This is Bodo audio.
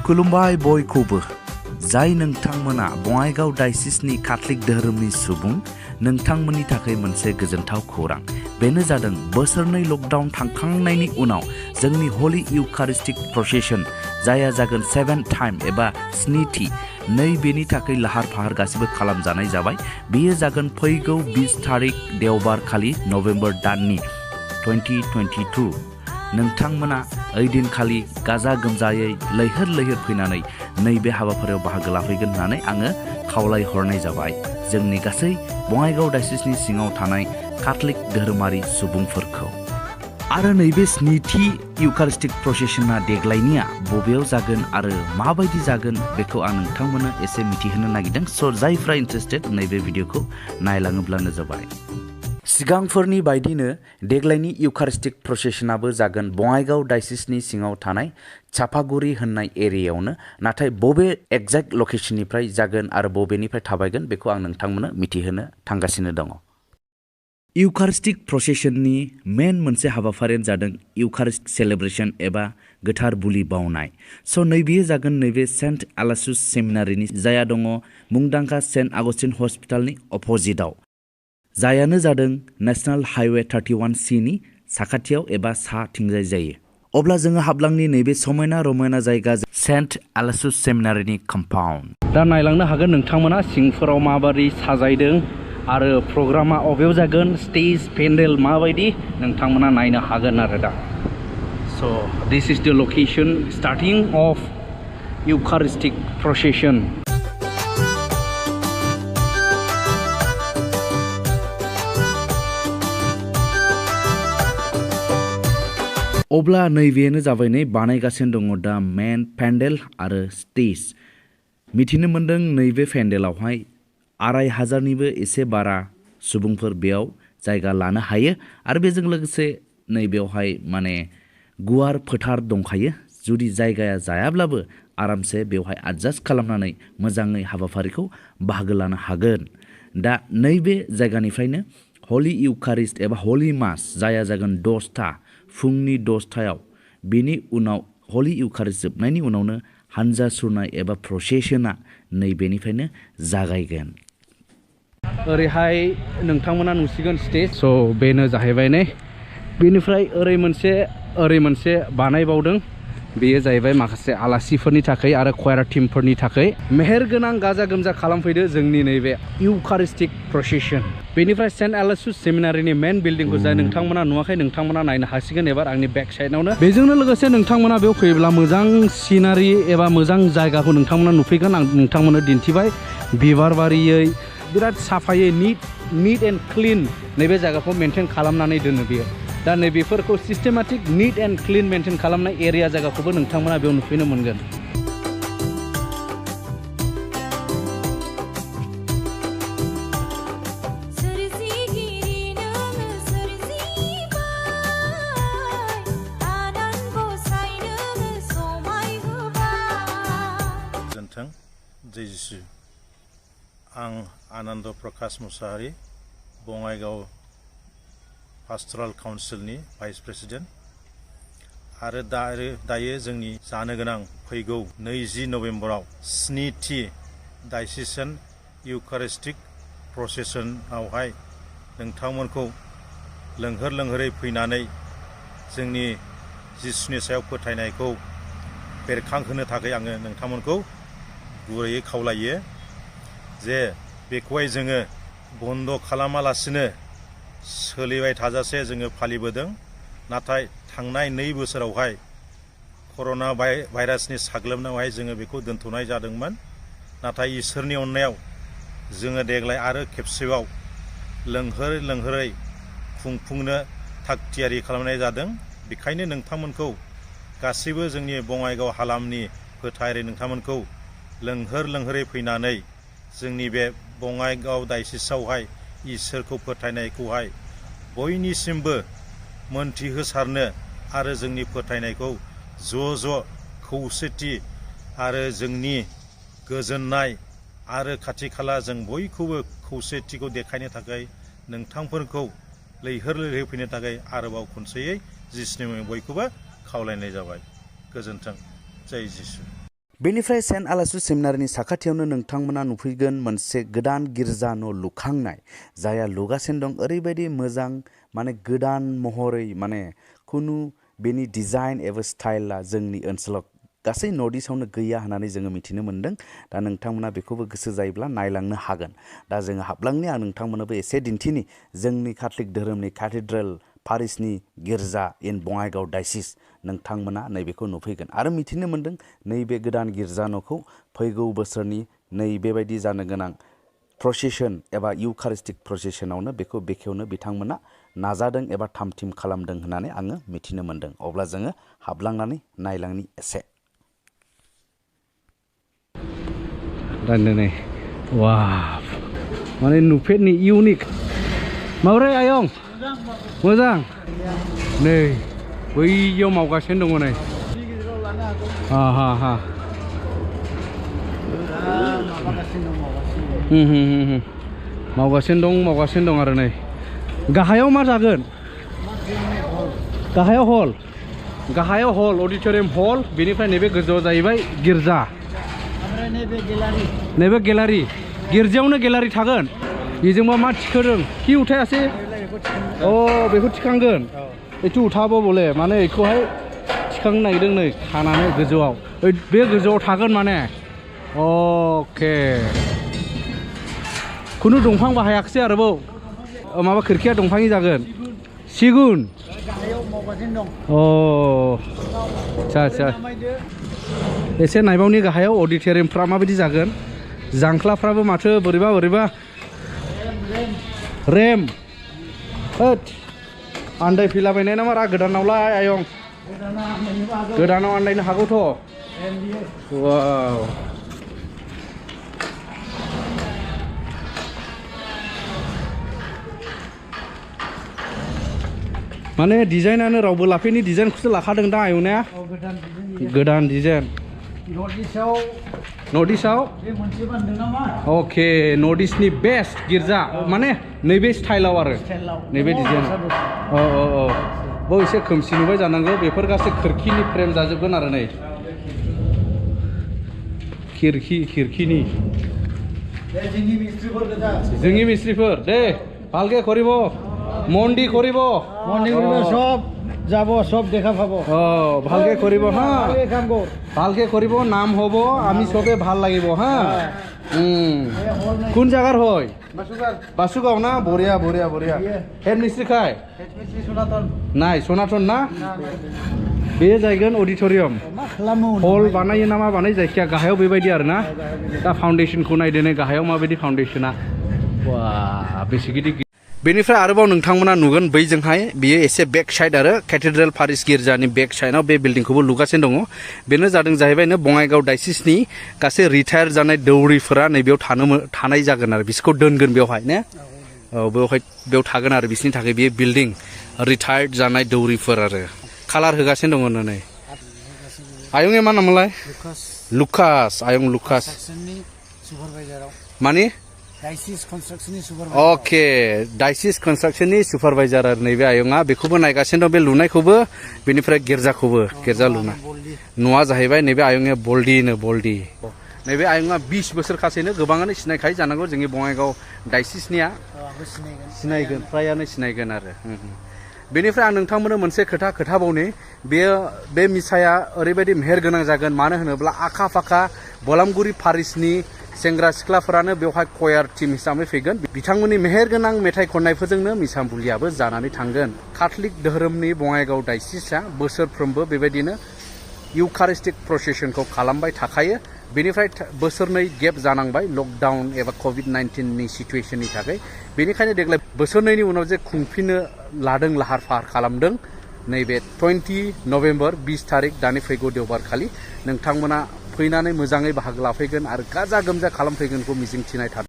खुलुमबाय बयखौबो जाय नोंथांमोना बङाइगाव डायसिसनि कैथलिक धोरोमनि सुबुं नोंथांमोननि थाखाय मोनसे गोजोनथाव खौरां बेनो जादों बोसोरनै लकडाउन थांखांनायनि उनाव जोंनि हलि इउकारिस्टिक प्रसेसन जाया जागोन 7th टाइम एबा 7थि बेनि थाखाय लाहार फाहार गासिबो खालामजानाय जाबाय। बेयो जागोन फैगौ 20 तारिख देवबार खालि नभेम्बर दाननि 2022 नोंथांमोना ओइदिनखालि गाजा गोमजायै लैहोर लैहोर फैनानै नैबे हाबाफारियाव बाहागो लाफैगोन होननानै आङो खावलायहरनाय जाबाय जोंनि गासै बङाइगाव डायसिसनि सिङाव थानाय कैथलिक धोरोमारि सुबुंफोरखौ। आरो नैबे 7थि इउकारिस्टिक प्रसेसना देग्लायनिया बबेयाव जागोन आरो माबायदि जागोन बेखौ आं नोंथांमोननो एसे मिथिहोनो नागिरदों। स' जायफ्रा इन्टारेस्टेड नैबे भिडिअखौ नायलाङोब्लानो जाबाय। सिगांफोरनि बायदिनो देग्लायनि इउकारिस्टिक प्रसेसनाबो जागोन बङाइगाव डायसिसनि सिङाव थानाय चापागुरि होननाय एरियायावनो, नाथाय बबे एक्जेक्ट लकेशननिफ्राय जागोन आरो बबेनिफ्राय थाबायगोन बेखौ आं नोंथांमोननो मिथिहोनो थांगासिनो दङ। इउकारिस्टिक प्रसेसननि मेन मोनसे हाबाफारियानो जादों इउकारिस्ट सेलेब्रेशन एबा गोथार बुलि बावनाय। स' नैबेयो जागोन नैबे सेन्ट आलासुस सेमिनारिनि जाया दङ मुंदांखा सेन्ट आगस्टिन हस्पिटालनि अपोजिटआव, जायानो जादों नेशनेल हाइवे 31C नि साखाथियाव एबा साथिंजाय जायो। अब्ला जोङो हाबलांनि नैबे समायना रमायना जायगा सेन्ट आलासुस सेमिनारिनि कम्पाउन्ड। दा नायलांनो हागोन नोंथांमोना सिंफोराव माबायदि साजायदों आरो प्रग्रामा अबेयाव जागोन, स्टेज पेन्डेल माबायदि नोंथांमोना नायनो हागोन आरो दा। स' दिस इज द लोकेशन स्टार्टिं अफ इउकारिस्टिक प्रसेसन। अब्ला नैबेनो जाबाय नै बानायगासिनो दङ दा मेन पेन्डेल आरो स्टेज। मिथिनो मोन्दों नैबे पेन्डेलावहाय 2500निबो एसे बारा सुबुंफोर बेयाव जायगा लानो हायो आरो बेजों लोगोसे नैबेयावहाय माने गुवार फोथार दंखायो। जुदि जायगाया जायाब्लाबो आरामसे बेवहाय एडजास्ट खालामनानै मोजाङै हाबाफारिखौ बाहागो लानो हागोन। दा नैबे जायगानिफ्रायनो हलि इउकारिस्ट एबा हलि मास जाया जागोन 10ता फुंनि 10तायाव, बेनि उनाव हलि इउकारिस्ट जोबनायनि उनावनो हानजा सुरनाय एबा प्रसेसना नैबेनिफ्रायनो जागायगोन। ओरैहाय नोंथांमोना नुसिगोन स्टेज। स' बेनो जाहैबाय नै बेनिफ्राय ओरै मोनसे बानायबावदों। बेयो जाहैबाय माखासे आलासिफोरनि थाखाय आरो कयार टीमफोरनि थाखाय मेहेर गोनां गाजा गोमजा खालामफैदो जोंनि नैबे इउकारिस्टिक प्रसेसन। बेनिफ्राय सेन्ट आलासुस सेमिनारिनि मेन बिल्डिंखौ जाय नोंथांमोना नुवाखै नोंथांमोना नायनो हासिगोन एबार आंनि बेक साइडआवनो। बेजोंनो लोगोसे नोंथांमोना बेयाव फैयोब्ला मोजां सिनारि एबा मोजां जायगाखौ नोंथांमोना नुफैगोन। आं नोंथांमोननो दिन्थिबाय बिबार बारियै बिराद साफायै निट एन्ड क्लिन नैबे जायगाखौ मेनटेन खालामनानै दोनो बियो। दा नैबेफोरखौ systematic neat and clean maintain खालामनाय एरिया जायगाखौबो नोंथांमोना बेयाव नुफैनो मोनगोन। जय जिसु। आं आनन्द प्रकाश मुसाहारि, बङाइगाव पास्टराल काउन्सिलनि भाइस प्रेसिडेन्ट। आरो दायो जोंनि जानो गोनां फैगौ 20 नभेम्बराव 7थि डायसिसन इउकारिस्टिक प्रसेसनावहाय नोंथांमोनखौ लोंहोर लोंहोरै फैनानै जोंनि जिसुनि सायाव फोथायनायखौ बेरखांहोनो थाखाय आङो नोंथांमोनखौ गुरैयै खावलायो जे बेखौहाय जोङो बन्द खालामालासिनो सोलिबाय थाजासे जोङो फालिबोदों। नाथाय थांनाय 2 बोसोरावहाय कर'ना भाइरासनि साग्लोबनायावहाय जोङो बेखौ दोनथ'नाय जादोंमोन। नाथाय इसोरनि अननायाव जोङो देग्लाय आरो खेबसेबाव लोंहोरै खुंफुंनो थागथियारि खालामनाय जादों। बेखायनो नोंथांमोनखौ गासैबो जोंनि बङाइगाव हालामनि फोथायरै नोंथांमोनखौ लोंहोर लोंहोरै फैनानै जोंनि बे बङाइगाव डायसिसावहाय इसोरखौ फोथायनायखौहाय बयनिसिमबो मोनथिहोसारनो आरो जोंनि फोथायनायखौ ज' खौसेथि आरो जोंनि गोजोननाय आरो खाथि खाला जों बयखौबो खौसेथिखौ देखायनो थाखाय नोंथांफोरखौ लैहोर लैहोर फैनो थाखाय आरोबाव खनसेयै जिसुनि मुङै बयखौबो खावलायनाय जाबाय। गोजोन्थों। जय जिसु। बेनिफ्राय सेन्ट आलासु सेमिनारिनि साखाथियावनो नोंथांमोना नुफैगोन मोनसे गोदान गिर्जा न' लुखांनाय जायहा लुगासिनो दं ओरैबायदि मोजां माने गोदान महरै माने खुनु बेनि डिजाइन एबा स्टाइला जोंनि ओनसोलाव गासै नर्थ इस्टआवनो गैया होननानै जोङो मिथिनो मोन्दों। दा नोंथांमोना बेखौबो गोसो जायोब्ला नायलांनो हागोन। दा जोङो हाबलांनि आं नोंथांमोननोबो एसे दिन्थिनि जोंनि काथलिक धोरोमनि केथेड्रेल पारिसनि गिर्जा इन बङाइगाव डायसिस नोंथांमोना नैबेखौ नुफैगोन आरो मिथिनो मोन्दों नैबे गोदान गिर्जा न'खौ फैगौ बोसोरनि नैबेबायदि जानो गोनां प्रसेसन एबा इउकारिस्टिक प्रसेसनावनो बेखौ बेखेवनो बिथांमोना नाजादों एबा थाम-थिम खालामदों होननानै आङो मिथिनो मोन्दों। अब्ला जोङो हाबलांनानै नायलांनि एसे। नै वाव माने नुफेरनि इउनिक माब्रै आयं मोजां नै बैयाव मावगासिनो दङ नै मावगासिनो दं आरो नै गाहायाव मा जागोन गाहायाव हल अडिट'रियाम हल बेनिफ्राय नैबे गोजौआव जाहैबाय गिर्जा नैबे गेलारि गिर्जायावनो गेलारि थागोन बेजोंबा मा थिखोदों कि उथायासै बेखौ थिखांगोन एथु उठाबो बले माने बेखौहाय थिखांनो नागिरदों नै खानानै गोजौआव बे गोजौआव थागोन माने अके खुनु दंफां बाहायाखिसै आरोबाव माबा खोरखिया दंफांनि जागोन सिगुन आच्छा एसे नायबावनि गाहायाव अडिट'रियामफ्रा माबायदि जागोन जांख्लाफ्राबो माथो बोरैबा रेम आन्दायफैलाबायनाय नामा रा गोदानावलाय आयं गोदानाव आन्दायनो हागौथ' वाव माने डिजाइनानो रावबो लाफेरनि डिजाइनखौसो लाखादों दा आयंना गोदान डिजाइन नर्थ इस्टआव अके नर्थ इस्टनि बेस्ट गिर्जा माने नैबे स्टाइलाव आरो नैबे डिजाइन बाव एसे खोमसि नुबाय जानांगौ बेफोर गासै खोरखिनि फ्रेम जाजोबगोन आरो नै खिरखिनि जोंनि मिस्ट्रिफोर दे ভালকে কৰিব মন্দি কৰিব সব যাব সব দেখা পাব ভালকে কৰিব হা ভালকে কৰিব নাম হ'ব আমি সবে ভাল লাগিব হা কোন জায়গার হয় বাসুগাঁও না বঢ়িয়া হেড মিস্ত্রি খায় নাই সনাতন ना बे जायगोन अडिट'रियाम हल बानायो ना मा बानायो जायखिया गाहायाव बेबायदि आरो ना दा फाउन्डेसनखौ नायदो नै गाहायाव माबायदि फाउन्डेसना वा बेसे गिदिर बेनिफ्राय आरोबाव नोंथांमोना नुगोन बैजोंहाय बियो एसे बेक साइड आरो केथेड्रेल पारिस गिर्जानि बेक साइडआव बे बिल्डिंखौबो लुगासिनो दङ बेनो जादों जाहैबाय बङाइगाव डायसिसनि गासै रिटायार जानाय दौरिफोरा नैबेयाव थानाय जागोन आरो बिसोरखौ दोनगोन बेवहाय ने बेयाव थागोन आरो बिसोरनि थाखाय बे बिल्डिं रिटायार्ड जानाय दौरिफोर आरो कालार होगासिनो दङ नै आयंनि मा नामलाय लुकास आयं लुकास माने अके डायसिस कन्स्ट्राक्शननि सुपारभाइजार आरो नैबे आयंआ बेखौबो नायगासिनो दं बे लुनायखौबो बेनिफ्राय गिर्जा लुना न'आ जाहैबाय नैबे आयंआ बल्दि नैबे आयंआ 20 बोसोर खासैनो गोबाङानो सिनायखायो जानांगौ जोंनि बङाइगाव डायसिसनिया सिनायगोन फ्रायानो सिनायगोन आरो बेनिफ्राय आं नोंथांमोननो मोनसे खोथाबावनि बे मिसाया ओरैबायदि मेहेर गोनां जागोन मानो होनोब्ला आखा फाखा बलामगुरि पारिसनि सेंग्रा सिख्लाफोरानो बेवहाय कयार टीम हिसाबै फैगोन बिथांमोननि मेहेर गोनां मेथाइ खननायफोरजोंनो मिसाबुलियाबो जानानै थांगोन काथलिक धोरोमनि बङाइगाव डायसिसआ बोसोरफ्रोमबो बेबायदिनो इउकारिस्टिक प्रसेसनखौ खालामबाय थाखायो बेनिफ्राय बोसोरनै गेप जानांबाय लकडाउन एबा कोविड-19नि सिचुएशननि थाखाय बेनिखायनो देग्लाय बोसोरनैनि उनाव जे खुंफिननो लादों लाहार फाहार खालामदों नैबे 20 नभेम्बर 20 तारिख दानि फैगौ देवबार खालि नोंथांमोना फैनानै मोजाङै बाहागो लाफैगोन आरो गाजा गोमजा खालामफैगोनखौ मिजिंथिनाय थादों।